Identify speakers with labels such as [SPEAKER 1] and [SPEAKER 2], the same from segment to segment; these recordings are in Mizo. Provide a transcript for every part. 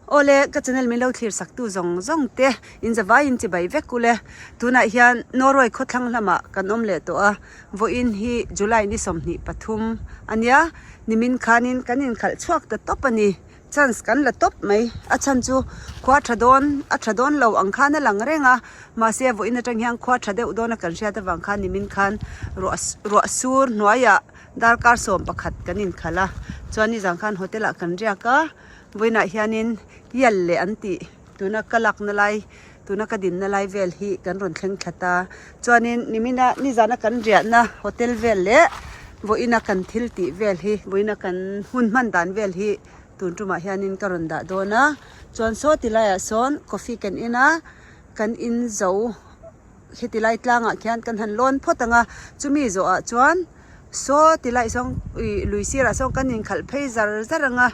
[SPEAKER 1] Awle, ka channel min lo thlir sak tu zawng zawng te in zavai in chibai vek ule. Tunah hian Norway khawthlang lamah kan awm leh tawh a, vawiin hi July ni 23 a nia, nimin khanin kan inkhalh chhuak ta tawp a ni. Chance kan la tawp mai, a chhan chu khua tha dawn a tha dawn lo ang khan a lang reng a, mahse vawiin atang hian khua tha deuh dawn a kan hriat avang khan nimin khan ruah ruah sur hnuaiah darkar 11 kan inkhalh a, chuan nizan khan hotel ah kan riak a. Vawiinah hianin Yal leh an tih tuna ka lakna lai tuna ka dinna lai vel hi kan rawn thleng thla ta. Chuanin nimina nizana kan riahna hotel vel leh vawiina kan thil tih vel hi vawiina kan hun hman dan vel hi tun tumah hianin ka rawn dah dawn a. Chuan saw ti laiah sawn coffee kan in a kan in zo heti lai tlangah khian kan han lawn phawt ang a chumi zawhah chuan. Saw ti lai sawn ih lui sirah sawn kan inkhalh phei zar zar ang a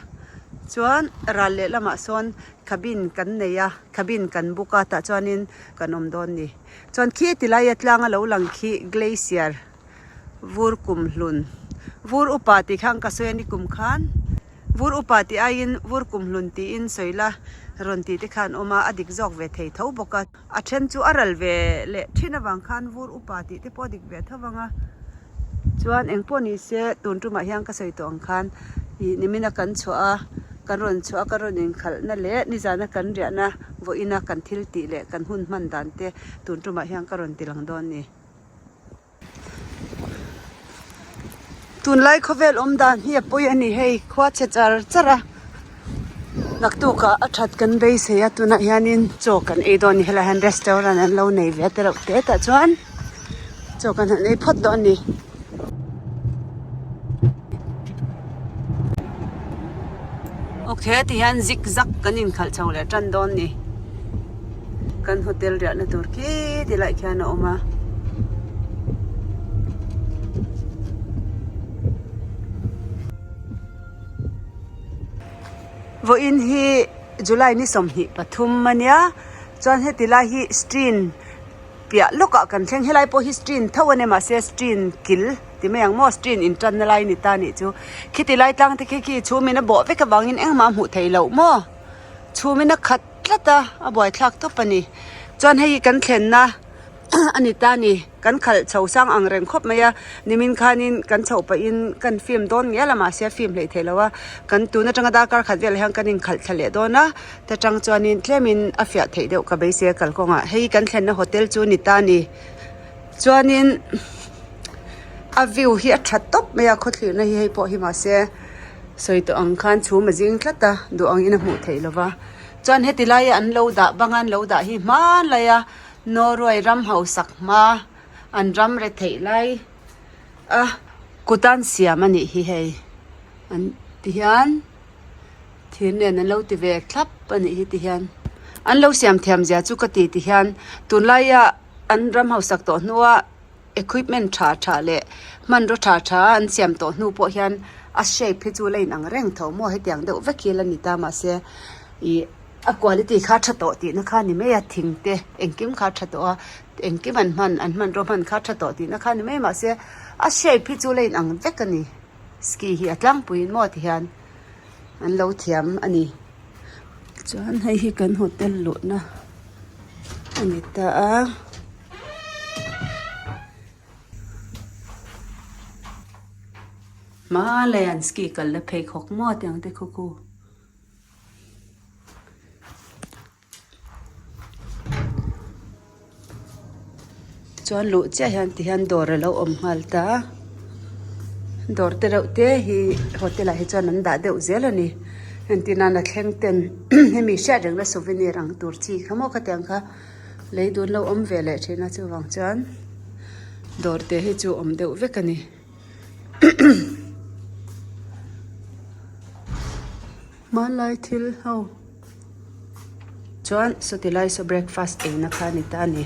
[SPEAKER 1] chuan ral leh lamah sawn cabin kan nei a cabin kan book a tah chuanin kan awm dawn ni chuan khi ti laia tlang a lo lang khi glacier vur kum hlun vur upa tih khan ka sawi a ni kum khan vur upa tih aiin vur kum hlun tiin sawi la rawn tih te khan awm a a dik zawk ve thei tho bawk a. A then chu a ral ve leh thin avang khan vur upa tih te pawh a dik ve tho vang a, chuan eng pawh ni se tun tumah hian ka sawi tawh ang khan ih nimina kan chhuah a, kan rawn chhuah a kan rawn inkhalhna leh nizana kan riahna vawiina kan thil tih leh kan hun hman dan te tun tumah hian ka rawn ti lang dawn a ni. Tunlai khawvel awm dan hi a pawi a ni hei khua chhe char char a naktukah a that kan beisei a tunah hianin chaw kan ei dawn a ni helaiah hian restaurant an lo nei ve a tereuh te tah chuan chaw kan han ei phawt dawn a ni. Ok tihian zig zag kan inkhalh chho leh tan dawn a ni. Kan hotel riahna tur khi ti lai khian a awm a. Vawiin hi July ni 23 a nia chuan heti lai hi stream piah lawkah kan thleng helai pawh hi stream tho a nia mahse stream kil ti mai ang maw stream intanna lai a ni ta a nih chu khiti lai tlang te khi khi chhum in a bawh vek avangin engmah a hmuh theih loh maw chhum in a khat tlat a a buaithlak tawp a ni chuan hei hi kan thlenna a ni ta a ni kan khalh chho sang ang reng khawp mai a nimin khanin kan chhoh pahin kan film dawn ngial a mahse a film hleih theih loh a kan tun atanga darkar khat velah hian kan inkhalh thla leh dawn a ta tang chuanin tlemin a fiah theih deuh ka beisei a kalkawngah hei kan thlenna hotel chu a ni ta a ni chuanin a view hi a tha tawp mai a khawthlirna hi hei pawh hi mahse sawi tawh ang khan chhum a zing tlat a duh angin a hmuh theih lo va chuan heti laia an lo dah banga an lo dah hi hmanlai a Norway ram hausak hma an ram re theih lai a kut an siam a nih hi hei an ti hian thir nen an lo ti ve thlap a nih hi ti hian an lo siam thiam zia chu ka ti ti hian tunlaia an ram hausak tawh hnua. Equipment tha tha leh hmanraw tha tha an siam tawh hnu pawh hian a shape hi chu la inang reng tho maw hetiang deuh vek hi la ni ta mahse ih a quality kha a tha tawh tihna kha a ni mai a thing te engkim kha a tha tawh a engkim an hman an hmanraw hman kha a tha tawh tihna kha a ni mai mahse a shape hi chu la inang vek a ni ski hi a tlangpuiin maw ti hian an lo thiam a ni chuan hei hi kan hotel luhna a ni ta a. Hmalai an ski kal la pheikhawk maw tiang te khaw khu. Chuan luh chiah hian ti hian dawr a lo awm nghal ta a dawr te reuh te hi hotel ah hi chuan an dah deuh zel a ni entir nan a thleng ten hemi hriat reng na souvenir ang tur chi kha maw khatiang kha. Lei dun lo awm ve leh thin a chuvang chuan dawr te hi chu awm deuh vek a ni. Hmanlai thil ho chuan sawti lai saw breakfast eina kha a ni ta a ni.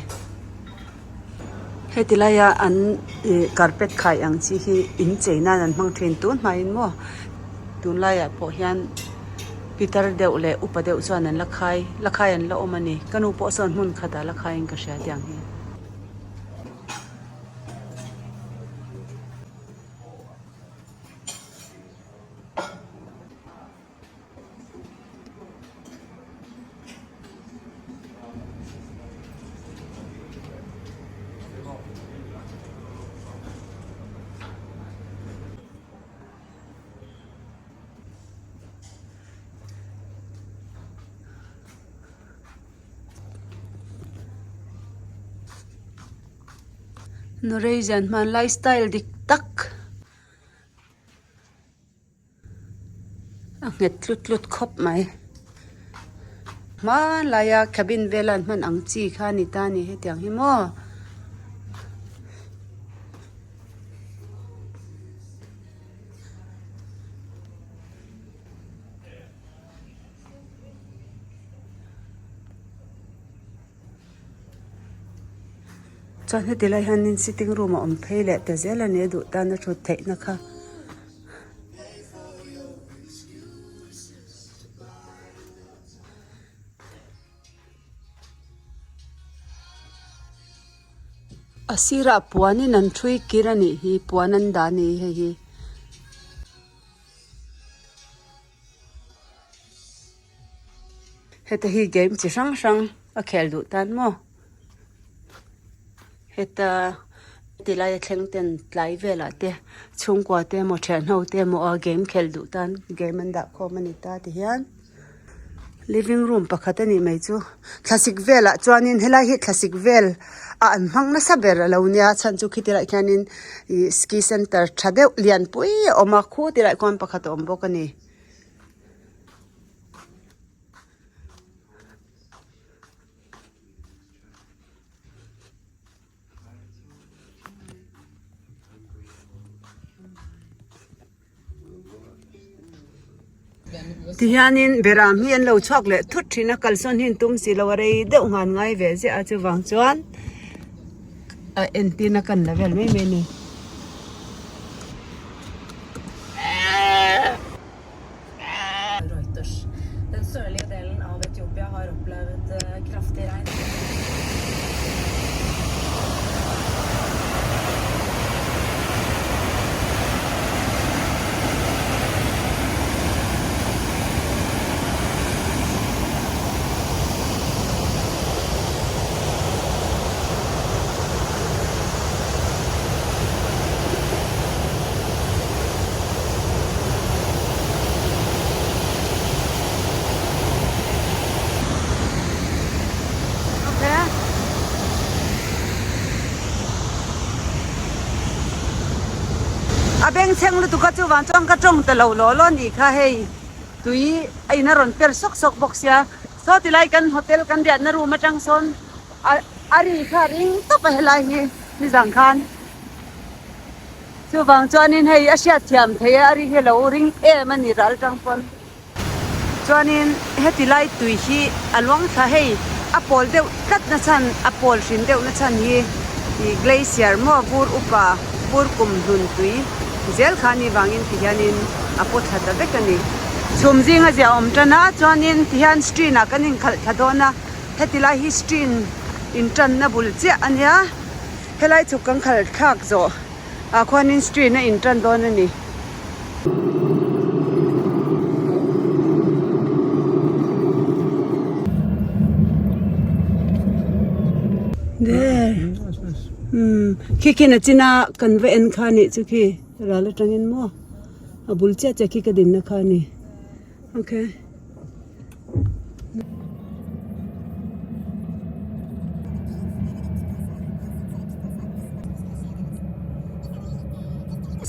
[SPEAKER 1] Heti laia an ih carpet khai ang chi hi in chei nan an hmang thin tun hmaiin maw tunlaiah pawh hian pitar deuh leh upa deuh chuan an la khai la khai an la awm a ni ka nu pawh sawn hmun khatah la khaiin ka hria tiang hi. Norwegian hmanlai style dik tak a nghet tlut tlut khawp mai. Hmanlaia cabin vela an hman ang chi kha a ni ta a ni hetiang hi maw. Chuan heti lai hianin sitting room a awm phei leh ta zel a ni a duh tan a thut theihna kha. A sirah puanin an thui kir a nih hi puan an dah a ni hei hi. Heta hi game chi hrang hrang a khel duh tan maw heta tilai a thleng ten tlai velah te chhungkua te emaw thian ho te emaw a game khel duh tan game an dah khawm a ni ta ti hian living room pakhat a nih mai chu thlasik velah chuanin helai hi thlasik vel a an hmang nasa ber a lo nia chhan chu khiti lai khianin ih ski center tha deuh lianpui a awm a khu tilai khuan pakhat a awm bawk a ni. Tihianin beram hi an lo chhuak leh thut thin a kalsawn hi an tum si lo a rei deuh ngan ngai ve ziah a chuvang chuan a entirna kan la vel mai mai a ni.
[SPEAKER 2] Reuters. Den sørlige delen av Etiopia har opplevd kraftig regn.
[SPEAKER 1] A bengchheng lutuk a chuvang chuan ka tawng ta lo law law nih kha hei tui a in a rawn per sawk sawk bawk sia saw tilai kan hotel kan riahna room atang sawn a ri kha ring tawp a helai hi nizan khan. Chuvang chuanin hei a hriat thiam thei a, a ri hi a lo ring em a ni ral tang pawn. Chuanin heti lai tui hi a luang thla hei a pawl deuh tlat na chhan a pawl hrin deuh na chhan hi ih glacier maw vur upa vur kum hlun tui zel kha ni vangin ti hianin a paw thla ta vek a ni. Chhum zinga zia awm tan a chuanin ti hian stream ah kan inkhalh thla dawn a, heti lai hi stream intanna bul chiah a nia. Helai chhuk kan khalh thlak zawh ah khuanin street a in tan dawn a ni. There umm khi khi na china kan va en kha nih chu khi ral atangin maw a bul chiah chiah khi ka dinna kha a ni okay.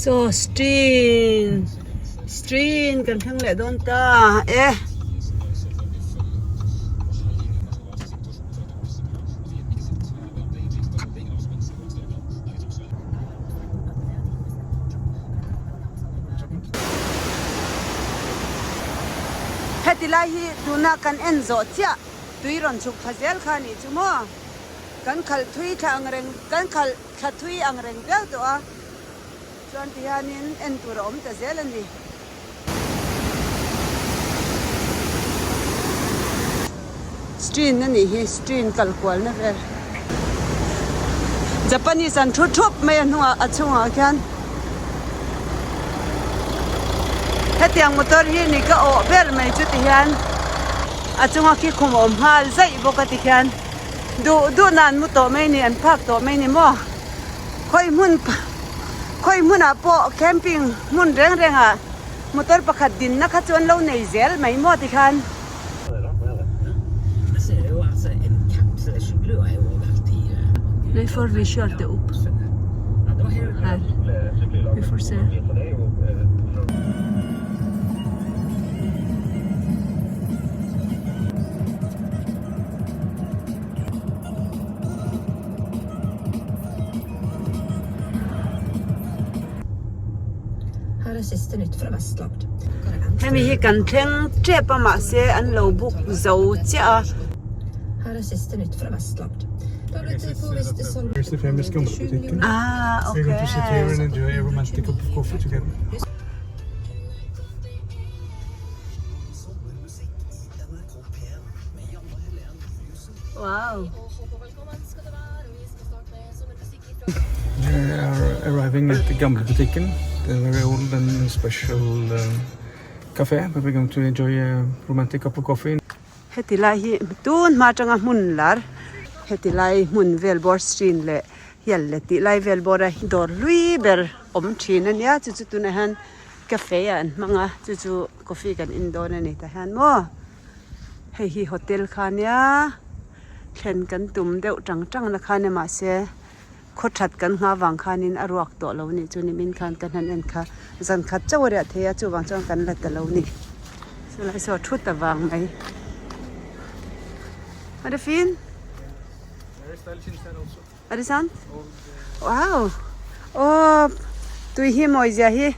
[SPEAKER 1] Saw string string kan thleng leh dawn ta e. Heti lai hi tuna kan en zawh chiah tui rawn chhuk thla zel kha a nih chu maw? Kan khalh thui thla ang reng kan khalh thla thui ang reng viau tawh a, chuan ti hianin en tur a awm ta zel a ni. Stream a nih hi stream kal kualna vel Japanese an thu thup mai a hnungah a chhungah khian hetiang motor hi ni ka awh ber mai chu ti hian a chunga khi khum a awm nghal zaih bawk a ti khian duh duh nan mu tawh mai ni an phak tawh mai ni maw khawi hmun khawi hmunah pawh camping hmun reng rengah motor pakhat dinna kha chu an lo nei zel mai maw ti khan. Her. Vi får se.
[SPEAKER 2] Her er siste nytt fra Vestland.
[SPEAKER 1] Hemi hi kan thleng tep a mahse an lo book zo chiah a.
[SPEAKER 2] Her er siste nytt fra Vestland. Det har blitt påvist
[SPEAKER 3] Here's the famous Gamlebutikken.
[SPEAKER 1] Ah,
[SPEAKER 3] We're going to sit here and
[SPEAKER 1] okay.
[SPEAKER 3] enjoy a romantic cup of coffee together.
[SPEAKER 1] Wow.
[SPEAKER 3] We are arriving at the Gamlebutikken, the very old and special cafe where we're going to enjoy a romantic cup of coffee.
[SPEAKER 1] Heti lai hi tun hma atanga hmun lar heti lai hmun vel bawr screen leh hial leh tih lai vel bawr a dawr hlui ber awm thin a nia chu chu tunah hian cafe ah an hmang a chu chu coffee kan in dawn a ni tah hian maw hei hi hotel kha nia thlen kan tum deuh tang tang na kha nia mahse khaw that kan nghah vang khanin a ruak tawh lo nih chu nimin khan kan han en kha zan khat chauh a riah thei a chuvang chuan kan la ta lo ni chulai saw thu ta vang mai a ri fin a ri san wow aw tui hi mawi zia hi.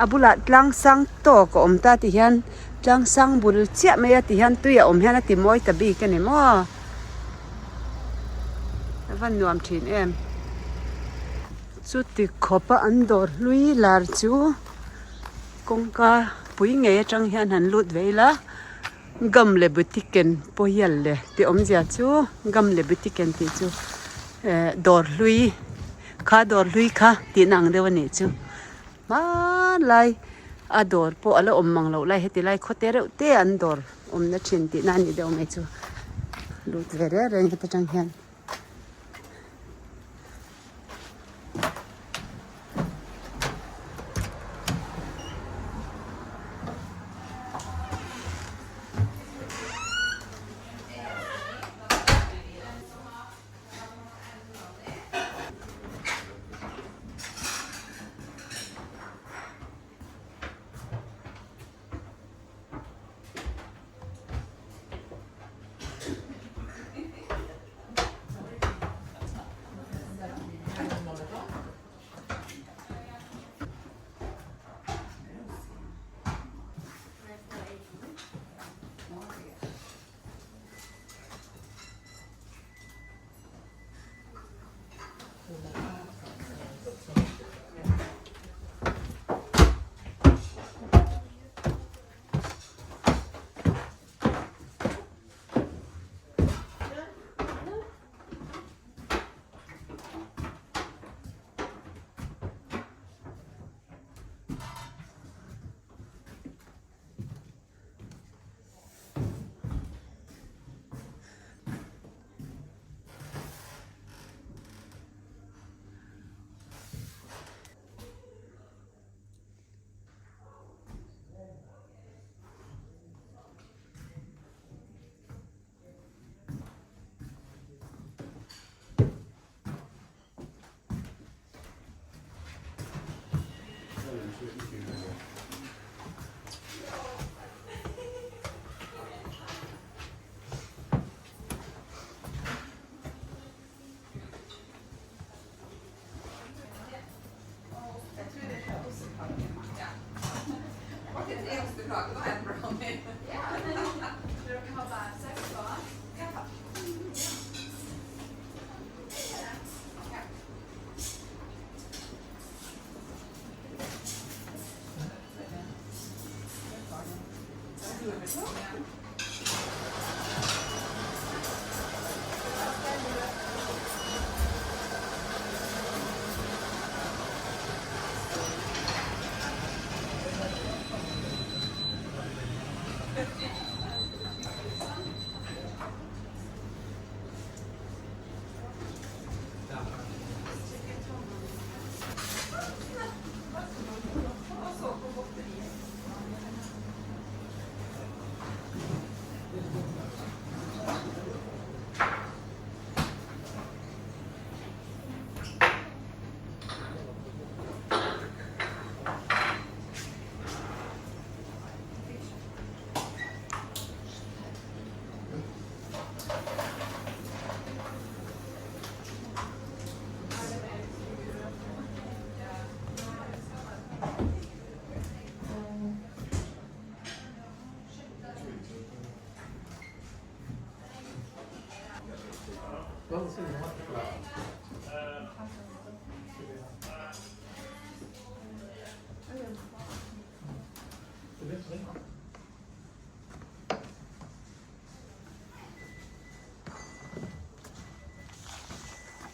[SPEAKER 1] A bulah tlang sang tawk a awm ta ti hian tlang sang bul chiah mai a ti hian tui a awm hian a ti mawi ta bik a ni maw a van nuam thin em chuti khawp a an dawr hlui lar chu kawngka pui ngei atang hian han lut ve ila. Gam leh butiken pawhial leh tih awmzia chu gam leh butiken tih chu eh dawr hlui kha dawr hlui kha tihna ang deuh a nih chu hmanlai a dawr pawh a la awm mang loh lai heti lai khawte reuh te an dawr awmna thin tihna a nih deuh mai chu lut ve reng reng heta tang hian.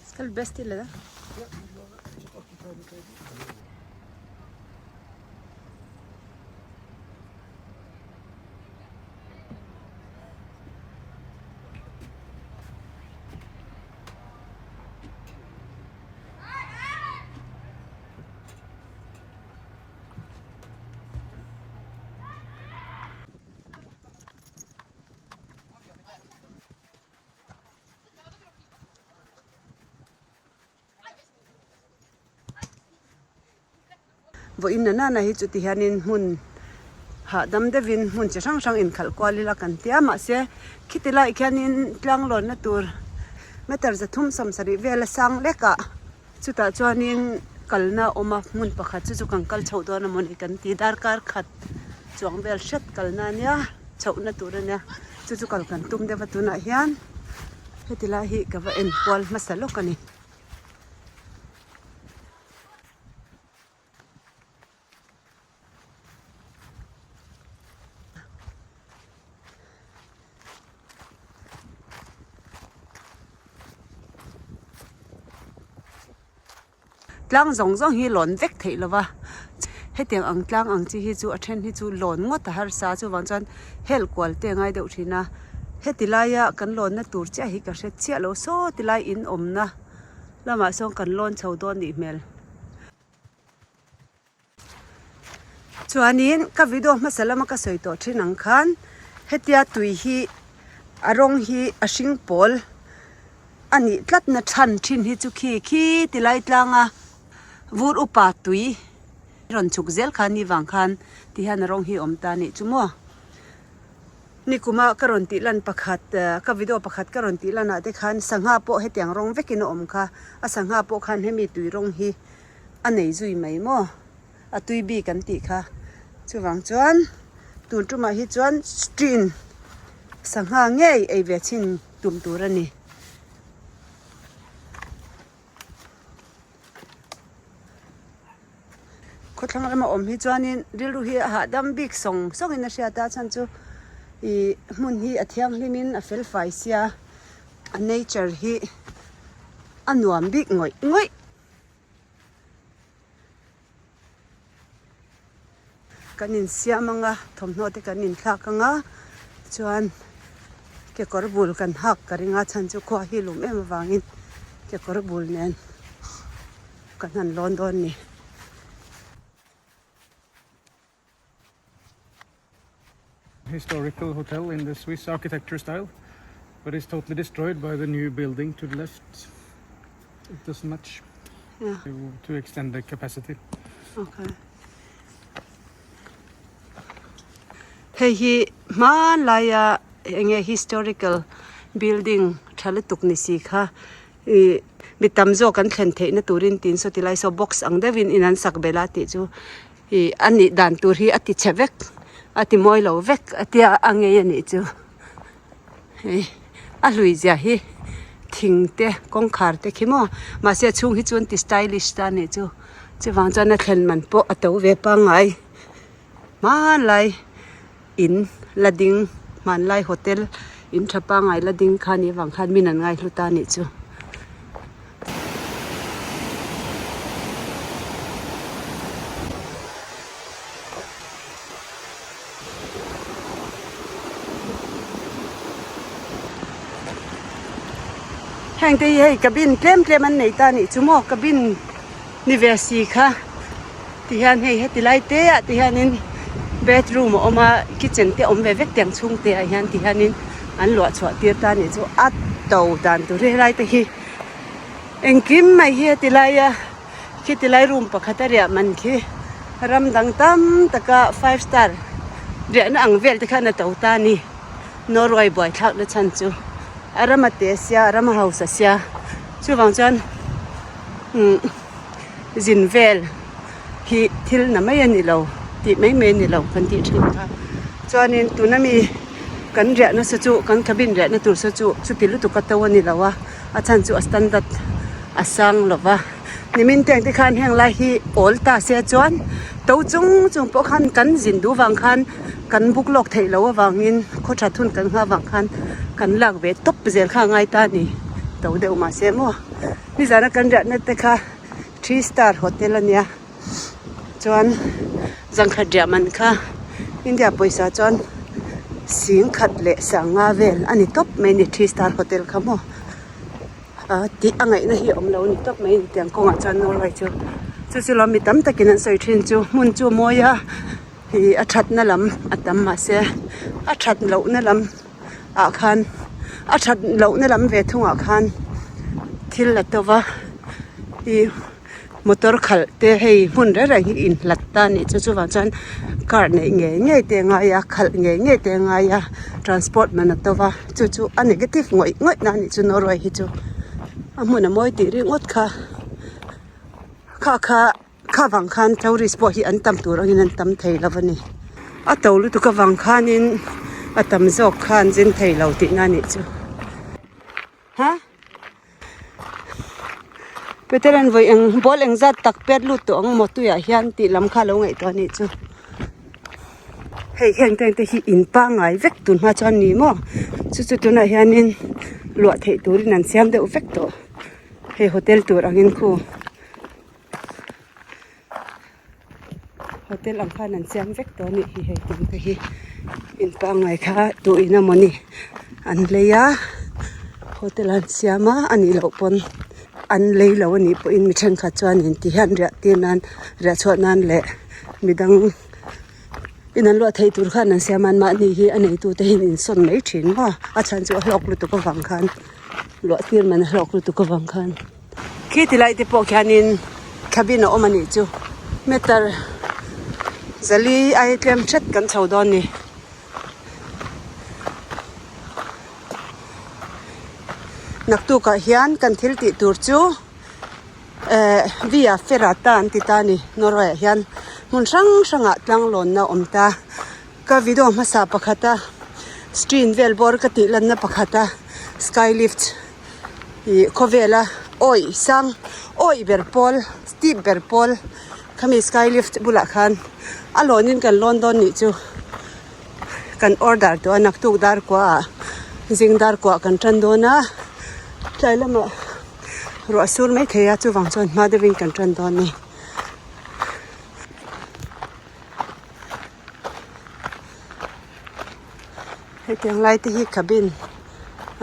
[SPEAKER 1] Skal du bestille det? Vawiin nana hi chuti hianin hmun hahdam deuhin hmun chi hrang hrang inkhalh kual ila kan ti a mahse khiti laiah khianin tlang lawnna tur meter zathum sawmsarih vela sang lek ah chutah chuanin kalna a awm a hmun pakhat chu chu kan kal chhoh dawn a mawni kan ti darkar khat chuang vel hret kalna ania chhohna tur ania chu chu kal kan tum deuh a tunah hian heti lai hi ka va en kual hmasa lawk a ni. Tlang zawng zawng hi lawn vek theih lo va, hetiang ang tlang ang chi hi chu a then hi chu lawn ngawt a harsa a chuvang chuan helh kual te a ngai deuh thin a, heti laia kan lawnna tur chiah hi ka hre chiah lo saw ti lai in awmna lamah sawn kan lawn chho dawn nih hmel. Chuanin ka video hmasa lama ka sawi tawh thin ang khan hetia tui hi a rawng hi a hring pawl a nih tlat na chhan thin hi chu khi khi ti lai tlanga vur upa tui rawn chhuk zel kha ni vang khan ti hian a rawng hi a awm ta a nih chu maw. Nikuma ka rawn tih lan pakhat ka video pakhat ka rawn tih lanah te khan sangha pawh hetiang rawng vekin a awm kha a sangha pawh khan hemi tui rawng hi a nei zui mai maw a tui bik an tih kha chuvang chuan tun tumah hi chuan string sangha ngei ei ve chhin tum tur a ni. Khawthlang lama awm hi chuanin rilru hi a hahdam bik sawng sawngin a hriat a chhan chu ih hmun hi a thianghlimin a fel fai sia a nature hi a nuam bik ngawih ngawih. Kan insiam ang a thawmhnaw te kan inthlak ang a chuan kekawr bul kan hak ka ring a chhan chu khua hi lum em avangin kekawr bul nen kan han lawn dawn a ni.
[SPEAKER 3] Historical hotel in the Swiss architecture style, but it's totally destroyed by the new building to the left. It doesn't match
[SPEAKER 1] Yeah.
[SPEAKER 3] to, to extend the capacity.
[SPEAKER 1] Okay. Hei hi hmanlaia enge historical building tha lutuk ni si kha ih mi tam zawk an thlen theihna turin tiin saw tilai saw box ang deuhin in an sak belh a tih chu Ih a nih dan tur hi a ti chhe vek a ti mawi lo vek a tia a ngei a nih chu hei a hlui zia hi thing te kawngkhar te khi maw mahse a chhung hi chuan ti stylish ta a nih chu chuvang chuan a thlen man pawh a to ve pangngai hmanlai in la ding hmanlai hotel in tha pangngai la ding kha nih avang khan min an ngaihlu ta a nih chu. Heng te hi hei cabin tlem tlem an nei ta a nih chu maw cabin ni ve si kha ti hian hei heti lai te ah te hianin bedroom a awm a kitchen te awm ve vek tiang chhung te ah hian ti hianin an luah chhuah tir ta a nih chu a to dan tur hi helai te hi engkim mai hi heti laia khiti lai room pakhat a riah man khi ram dang tam taka five star riahna ang vel te khan a to ta a ni Norway buaithlak na chhan chu a ram a te sia a ram a hausa sia chuvang chuan umm zin vel hi thil na mai a ni lo tih mai mai a ni lo kan tih thin kha chuanin tuna mi kan riahna saw chu kan cabin riahna tur saw chu chuti lutuk a to a ni lo a. A chhan chu a standard a sang lo va. Nimin te ang te khan heng lai hi awl ta se chuan to chung chung pawh khan kan zin duh vang khan kan book lawk theih loh avangin khaw that hun kan nghah vang khan kan lak ve tawp zel kha a ngai ta a ni. To deuh mahse maw nizana kan riahna te kha three star hotel a nia chuan zangkhat riah man kha India pawisa chuan singkhat leh sanga vel a ni tawp mai a ni three star hotel kha maw. A tih a ngaihna hi a awm lo a ni tawp mai ni tiang kawngah chuan Norway chu chu chu lawm mi tam takin an sawi thin chu hmun chu a mawi a ih a thatna lam a tam mahse a that lohna lam ah khan a that lohna lam ve thungah khan thil a to va ih. Motor khalh te hei hmun reng reng hi inhlat ta a nih chu chuvang chuan car neih ngei ngei te a ngai a khalh ngei ngei te a ngai a transport man a to va chu chu a negative ngawih ngawih na a nih chu Norway hi chu a hmun a mawi tih ringawt kha kha kha kha vang khan tourist pawh hi an tam tur angin an tam thei lo a ni a to lutuk avang khanin a tam zawk khan zin thei lo tihna a nih chu ha. Peter an vawi eng ball eng zat tak pet lut tawh ang maw tuiah hian tih lam kha lo ngaihtuah a nih chu. Hei heng te te hi in pangngai vek tun hma chuan ni maw chu chu tunah hianin luah theih turin an siam deuh vek tawh hei hotel tur angin khu. Hotel ang khan an siam vek tawh a nih hi hei tun te hi in pangngai kha duh in amawni an lei a hotel an siam a a nih loh pawn an lei lo a nih pawhin mi thenkhat chuanin ti hian riah tir nan riah chhuah nan leh midang in an luah theih tur khan an siam a anmahni hi a neitu te hian insawn mai thin maw a chhan chu a hlawk lutuk avang khan luah tir man a hlawk lutuk avang khan. Khi ti lai te pawh khianin cabin a awm a nih chu meter zali ai tlem hret kan chho dawn ni. Naktukah hian kan thil tih tur chu eh via ferrata an ti ta a ni Norway ah hian hmun hrang hrangah tlanglawnna a awm ta. Ka video hmasa pakhata screen vel bawr ka tih lanna pakhata sky lift. Ih khawvela awih sang awih ber pawl steep ber pawl khami sky lift bulah khan a lawnin kan lawn dawn nih chu kan order tawh a naktuk dar kuaah zing dar kuah kan tan dawn a tlai lamah ruah sur mai thei a chuvang chuan hma deuhin kan tan dawn a ni. Hetiang lai te hi cabin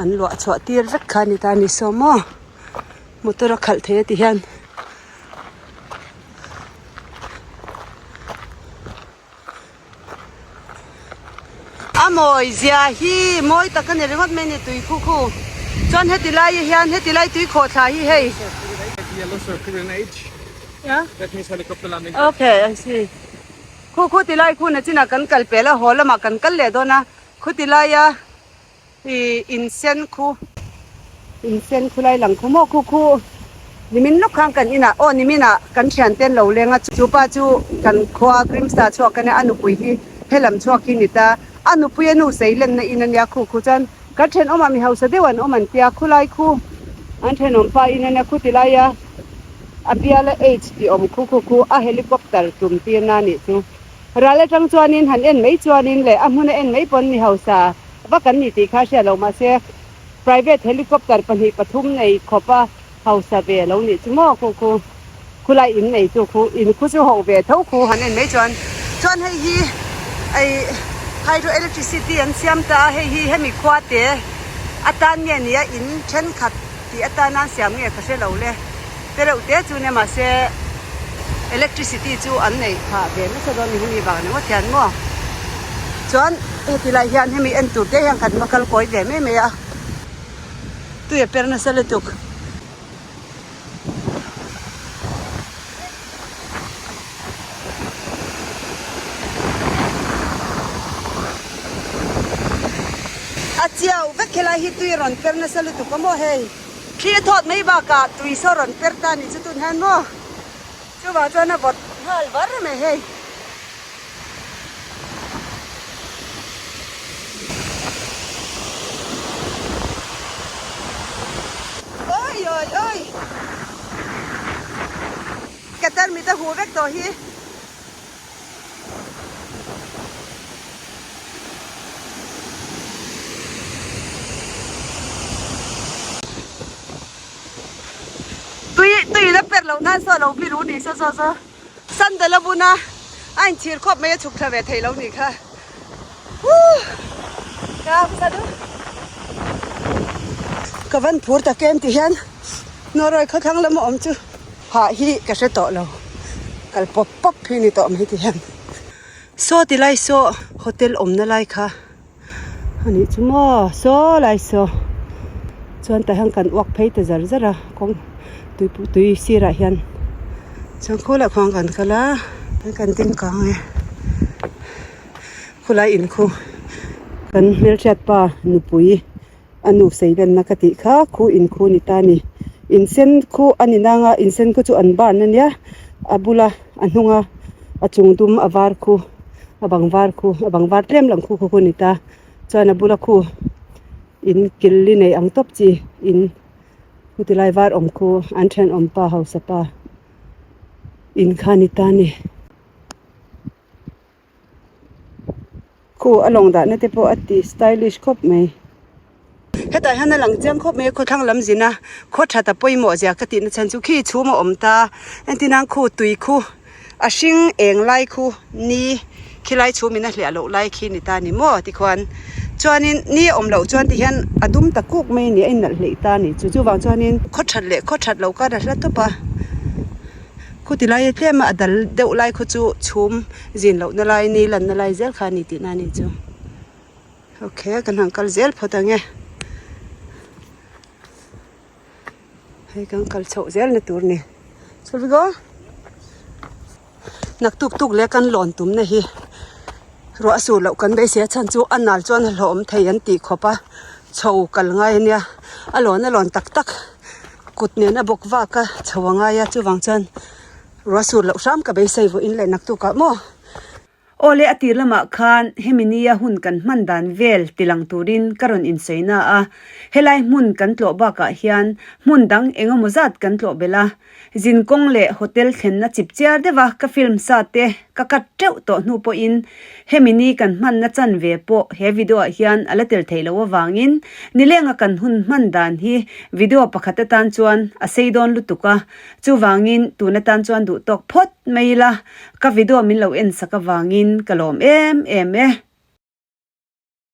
[SPEAKER 1] an luah chhuah tir vek kha a ni ta a ni saw maw motor a khalh thei a ti hian. A mawi zia hi mawi tak a ni ringawt mai a ni tui khu khu chuan heti lai ah hian heti lai tui khawh thla hi hei.
[SPEAKER 3] Yellow circle in H.
[SPEAKER 1] Yeah.
[SPEAKER 3] That means helicopter landing.
[SPEAKER 1] Okay, I see. Khu khu ti lai khuna chinah kan kal pel a, haw lamah kan kal leh dawn a, khu ti laia ih in sen khu, in sen khu lai lang khu maw khu khu nimin lawk khan kan inah aw niminah kan thian te an lo leng a, chu pa chu kan khua Grimstar chhuak a nia, a nupui hi helam chhuak hi ni ta, a nupui a nu sei lenna in a nia khu khu chuan kan thenawmah mi hausa deuh an awm an tia, khulai khu an thenawm pa in a nia khu ti laia. A biala H tih awm khu khu khu a helicopter tum tirna a nih chu. Ral atang chuanin han en mai chuanin leh a hmuna en mai pawn mi hausa vak an ni tih kha a hriat loh mahse private helicopter pahnih pathum nei khawp a hausa ve lo nih chu maw khu khu khulai in nei chu khu in khu chu hoh ve tho khu han en mai chuan chuan hei hi ei hydroelectricity an siam ta a hei hi hemi khua te atan nge nia in thenkhat Tih atana an siam nge ka hre lo le. Te reuh te chu nia mahse electricity chu an neih phah ve nasa dawn ni hemi vang ringawt hian maw. Chuan heti lai hian hemi en tur te hian khat va kal kawi ve mai mai a. Tui a per nasa lutuk. A chiau vek helai hi tui a rawn per nasa lutuk a maw hei. Thli a thawt mai bakah tui saw rawn per ta a nih chu tun hian maw. Chuvang chuan a vawt nghal var mai hei. Oi oi. Ka tarmit a huh vek tawh hi. Tui tui la per loh nan saw lo biru ni saw saw saw sandal a bun a a inchhir khawp mai a chhuk thla ve thei lo ni kha Woo ka hmasa du ka van phur tak em ti hian Norway khawthlang lama awm chu hah hi ka hre tawh lo kal pawp pawp hi ni tawh mai ti hian saw ti lai saw hotel awmna lai kha a nih chu maw saw lai saw chuan tah hian kan uak phei ta zar zar a kawng tui tui sirah hian chuan khulah khuan kan kal a kan ding kang e khulai in khu kan hmelhriat pa nupui a nu sei lenna ka tih kha khu in khu ni ta a ni in sen khu a ni nang a in sen khu chu an ban a nia a bula a hnunga a chung dum a var khu a bang var khu a bang var tlem lang khu khu ni ta chuan a bula khu in kil li nei ang tawp chi in khu ti lai var awm khu an thenawm pa hausa pa in kha ni ta a ni. Khu a lawng dahna te pawh a ti stylish khawp mai. Hetah hian a lang chiang khawp mai a khawthlang lam zin a khaw that a pawimawh zia ka tihna chhan chu khi chhum a awm ta entir nan khu tui khu a hring eng lai khu ni khilai chhum in a hliah loh lai khi ni ta ni maw tikhuan chuanin ni a awm loh chuan tihian a dum ta kuk mai a ni a inalh hleih ta a ni chu chuvang chuanin khaw that leh khaw that loh kar a hla tawp a. Khuti lai a tlem a a dal deuh lai khaw chu chhum zin loh na lai ni lan na lai zel kha a ni tihna a nih chu. Ok kan han kal zel phawt ang e. Hei kan kal chhoh zel na tur a ni. Shall we go? Naktuk tuk leh kan lawn tum na hi ruah a sur loh kan beisei a chhan chu a nal chuan a hlawhawm thei an tih khawp a chho kal ngai a nia a lawn a lawn tak tak. Kut nen a bawk vak a chho a ngai a chuvang chuan ruah sur loh hram ka beisei vawiin leh naktuk ah maw. Aw le a tir lamah khan hemi nia hun kan hman dan vel tilang turin ka rawn insawi na a, helai hmun kan tlawh bakah hian hmun dang eng emaw zat kan tlawh belh a, zinkawng leh hotel thlenna chip chiar deuh a ka film sa te ka cut teuh tawh hnu pawhin Hemi ni kan hmanna chanve pawh he video ah hian a la tel theih loh avangin nilenga kan hun hman dan hi video pakhat atan chuan a sei dawn lutuk a, chuvangin tun atan chuan duh tawk phawt mai ila ka video min lo en sak avangin ka lawm em em e.